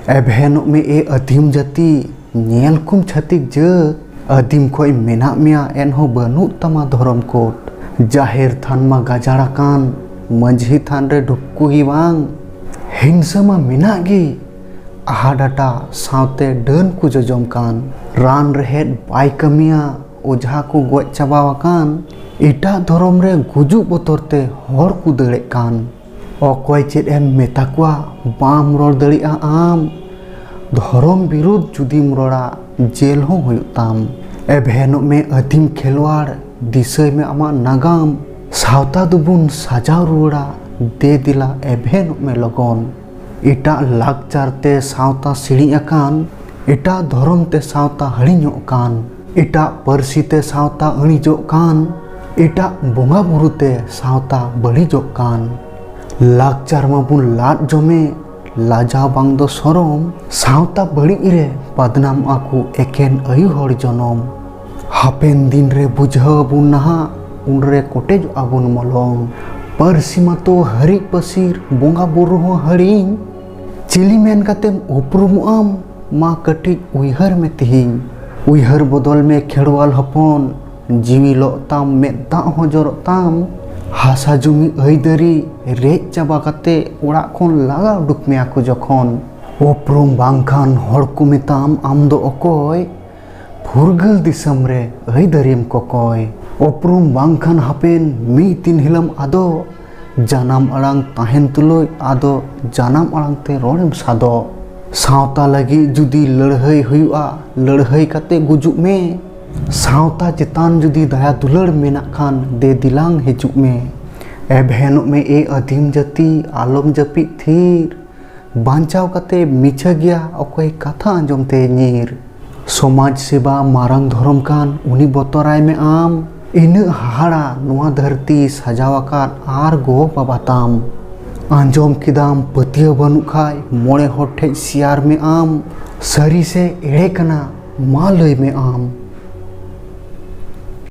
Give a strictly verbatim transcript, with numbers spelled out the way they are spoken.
ᱮᱵᱷᱮᱱᱚᱜ ᱢᱮ ᱮ ᱟᱹᱫᱤᱢ ᱡᱟᱹᱛᱤ, ᱧᱮᱞ ᱠᱚᱢ ᱪᱷᱟᱹᱛᱤᱠ ᱡᱟᱹᱛ᱾ ᱟᱹᱫᱤᱢ ᱠᱷᱚᱡ ᱢᱮᱱᱟᱜ ᱢᱮᱭᱟ, ᱮᱱᱦᱚᱸ ᱵᱟᱹᱱᱩᱜ ᱛᱟᱢᱟ ᱫᱷᱚᱨᱚᱢ ᱠᱳᱰ᱾ ᱡᱟᱦᱮᱨ ᱛᱷᱟᱱ ᱢᱟ ᱜᱟᱡᱟᱲ ᱟᱠᱟᱱ, ᱢᱟᱹᱡᱷᱤ ᱛᱷᱟᱱ ᱨᱮ ᱰᱷᱩᱠᱠᱩ ᱜᱮ ᱵᱟᱝ᱾ ᱦᱤᱝᱥᱟᱹ ᱢᱟ ᱢᱮᱱᱟᱜ ᱜᱮ, ᱟᱦᱟ ᱰᱟᱴᱟ ᱥᱟᱶᱛᱮ ᱰᱟᱹᱱ ᱠᱚ ᱡᱚᱡᱚᱢ ᱠᱟᱱ᱾ ᱨᱟᱱ ᱨᱮᱦᱮᱫ ᱵᱟᱭ ᱠᱟᱹᱢᱤᱭᱟ, ᱚᱡᱷᱟ ᱠᱚ ᱜᱚᱡ ᱪᱟᱵᱟᱣ ᱟᱠᱟᱱ᱾ ᱮᱴᱟᱜ ᱫᱷᱚᱨᱚᱢ ᱨᱮ ᱜᱩᱡᱩᱜ ᱵᱚᱛᱚᱨ ᱛᱮ ᱦᱚᱲ ᱠᱚ ᱫᱟᱹᱲᱮᱫ ᱠᱟᱱ᱾ ᱚᱠᱚᱭ ᱪᱮᱫ ᱮᱢ ᱢᱮᱛᱟ ᱠᱚᱣᱟ, ᱵᱟᱢ ᱨᱚᱲ ᱫᱟᱲᱮᱭᱟᱜᱼᱟ ᱟᱢ᱾ ᱫᱷᱚᱨᱚᱢ ᱵᱤᱨᱩᱫᱷ ᱡᱩᱫᱤᱢ ᱨᱚᱲᱟ, ᱡᱮᱞ ᱦᱚᱸ ᱦᱩᱭᱩᱜ ᱛᱟᱢ᱾ ᱮᱵᱷᱮᱱᱚᱜ ᱢᱮ ᱟᱹᱫᱤᱢ ᱠᱷᱮᱞᱣᱟᱲ, ᱫᱤᱥᱟᱹᱭ ᱢᱮ ᱟᱢᱟᱜ ᱱᱟᱜᱟᱢ᱾ ᱥᱟᱶᱛᱟ ᱫᱚᱵᱚᱱ ᱥᱟᱡᱟᱣ ᱨᱩᱣᱟᱹᱲᱟ, ᱫᱮ ᱫᱮᱞᱟ ᱮᱵᱷᱮᱱᱚᱜ ᱢᱮ ᱞᱚᱜᱚᱱ᱾ ᱮᱴᱟᱜ ᱞᱟᱠᱪᱟᱨ ᱛᱮ ᱥᱟᱶᱛᱟ ᱥᱤᱲᱤᱡ ᱟᱠᱟᱱ, ᱮᱴᱟᱜ ᱫᱷᱚᱨᱚᱢ ᱛᱮ ᱥᱟᱶᱛᱟ ᱦᱟᱹᱲᱤᱧᱚᱜ ᱠᱟᱱ, ᱮᱴᱟᱜ ᱯᱟᱹᱨᱥᱤ ᱛᱮ ᱥᱟᱶᱛᱟ ᱟᱹᱲᱤᱡᱚᱜ ᱠᱟᱱ, ᱮᱴᱟᱜ ᱵᱚᱸᱜᱟ ᱵᱩᱨᱩ ᱛᱮ ᱥᱟᱶᱛᱟ ᱵᱟᱹᱲᱤᱡᱚᱜ ᱠᱟᱱ᱾ ᱞᱟᱠᱪᱟᱨ ᱢᱟᱵᱚᱱ ᱞᱟᱫ ᱡᱚᱢᱮ, ᱞᱟᱡᱟᱣ ᱵᱟᱝ ᱫᱚ ᱥᱚᱨᱚᱢ, ᱥᱟᱶᱛᱟ ᱵᱟᱹᱲᱤᱡ ᱨᱮ ᱵᱟᱫᱱᱟᱢᱚᱜᱼᱟ ᱠᱚ ᱮᱠᱮᱱ ᱟᱭᱳ ᱦᱚᱲ ᱡᱚᱱᱚᱢ᱾ ᱦᱟᱯᱮᱱ ᱫᱤᱱ ᱨᱮ ᱵᱩᱡᱷᱟᱹᱣ ᱟᱵᱚᱱ ᱱᱟᱦᱟᱜ, ᱩᱱᱨᱮ ᱠᱚᱴᱮᱡᱚᱜᱼᱟ ᱵᱚᱱ ᱢᱚᱞᱚᱝ᱾ ᱯᱟᱹᱨᱥᱤ ᱢᱟᱛᱚ ᱦᱟᱹᱨᱤᱡ ᱯᱟᱹᱥᱤᱨ, ᱵᱚᱸᱜᱟ ᱵᱩᱨᱩ ᱦᱚᱸ ᱦᱟᱹᱲᱤᱧ᱾ ᱪᱤᱞᱤ ᱢᱮᱱ ᱠᱟᱛᱮᱢ ᱩᱯᱨᱩᱢᱚᱜ ᱟᱢ, ᱢᱟ ᱠᱟᱹᱴᱤᱡ ᱩᱭᱦᱟᱹᱨ ᱢᱮ ᱛᱤᱦᱤᱧ᱾ ᱩᱭᱦᱟᱹᱨ ᱵᱚᱫᱚᱞ ᱢᱮ ᱠᱷᱮᱲᱣᱟᱞ ᱦᱚᱯᱚᱱ, ᱡᱤᱣᱤ ᱞᱚᱜ ᱛᱟᱢ, ᱢᱮᱫ ᱫᱟᱜ ᱦᱚᱸ ᱡᱚᱨᱚᱜ ᱛᱟᱢ᱾ ᱦᱟᱥᱟ ᱡᱩᱢᱤ ᱟᱹᱭᱫᱟᱹᱨᱤ ᱨᱮᱡ ᱪᱟᱵᱟ ᱠᱟᱛᱮ ᱚᱲᱟᱜ ᱠᱷᱚᱱ ᱞᱟᱜᱟ ᱩᱰᱩᱠ ᱢᱮᱭᱟ ᱠᱚ ᱡᱚᱠᱷᱚᱱ᱾ ᱩᱯᱨᱩᱢ ᱵᱟᱝᱠᱷᱟᱱ ᱦᱚᱲ ᱠᱚ ᱢᱮᱛᱟᱢ ᱟᱢ ᱫᱚ ᱚᱠᱚᱭ? ᱯᱷᱩᱨᱜᱟᱹᱞ ᱫᱤᱥᱚᱢ ᱨᱮ ᱟᱹᱭᱫᱟᱹᱨᱤᱢ ᱠᱚᱠᱚᱭ᱾ ᱩᱯᱨᱩᱢ ᱵᱟᱝᱠᱷᱟᱱ ᱦᱟᱯᱮᱱ ᱢᱤᱫ ᱫᱤᱱ ᱦᱤᱞᱟᱹᱢ ᱟᱫᱚᱜ᱾ ᱡᱟᱱᱟᱢ ᱟᱲᱟᱝ ᱛᱟᱦᱮᱱ ᱛᱩᱞᱩᱡ ᱟᱫᱚ ᱡᱟᱱᱟᱢ ᱟᱲᱟᱝ ᱛᱮ ᱨᱚᱲᱮᱢ ᱥᱟᱫᱚᱜ᱾ ᱥᱟᱶᱛᱟ ᱞᱟᱹᱜᱤᱫ ᱡᱩᱫᱤ ᱞᱟᱹᱲᱦᱟᱹᱭ ᱦᱩᱭᱩᱜᱼᱟ, ᱞᱟᱹᱲᱦᱟᱹᱭ ᱠᱟᱛᱮ ᱜᱩᱡᱩᱜ ᱢᱮ᱾ ᱥᱟᱶᱛᱟ ᱪᱮᱛᱟᱱ ᱡᱩᱫᱤ ᱫᱟᱭᱟ ᱫᱩᱞᱟᱹᱲ ᱢᱮᱱᱟᱜ ᱠᱷᱟᱱ, ᱫᱮ ᱫᱮᱞᱟᱝ ᱦᱤᱡᱩᱜ ᱢᱮ᱾ ᱮᱵᱷᱮᱱᱚᱜ ᱢᱮ ᱮ ᱟᱹᱫᱤᱢ ᱡᱟᱹᱛᱤ, ᱟᱞᱚᱢ ᱡᱟᱹᱯᱤᱫ ᱛᱷᱤᱨ᱾ ᱵᱟᱧᱪᱟᱣ ᱠᱟᱛᱮ ᱢᱤᱪᱷᱟᱹ ᱜᱮᱭᱟ ᱚᱠᱚᱭ ᱠᱟᱛᱷᱟ ᱟᱸᱡᱚᱢ ᱛᱮ ᱧᱤᱨ᱾ ᱥᱚᱢᱟᱡᱽ ᱥᱮᱵᱟ ᱢᱟᱨᱟᱝ ᱫᱷᱚᱨᱚᱢ ᱠᱟᱱ, ᱩᱱᱤ ᱵᱚᱛᱚᱨᱟᱭ ᱢᱮ ᱟᱢ᱾ ᱤᱱᱟᱹᱜ ᱦᱟᱦᱟᱲᱟ ᱱᱚᱣᱟ ᱫᱷᱟᱹᱨᱛᱤ ᱥᱟᱡᱟᱣ ᱟᱠᱟᱫ ᱟᱨ ᱜᱚ ᱵᱟᱵᱟ ᱛᱟᱢ᱾ ᱟᱸᱡᱚᱢ ᱠᱮᱫᱟᱢ ᱯᱟᱹᱛᱭᱟᱹᱣ ᱵᱟᱹᱱᱩᱜ ᱠᱷᱟᱡ, ᱢᱚᱬᱮ ᱦᱚᱲ ᱴᱷᱮᱡ ᱥᱮᱭᱟᱨ ᱢᱮ ᱟᱢ᱾ ᱥᱟᱹᱨᱤ ᱥᱮ ᱮᱲᱮ ᱠᱟᱱᱟ ᱢᱟ ᱞᱟᱹᱭ ᱢᱮ ᱟᱢ᱾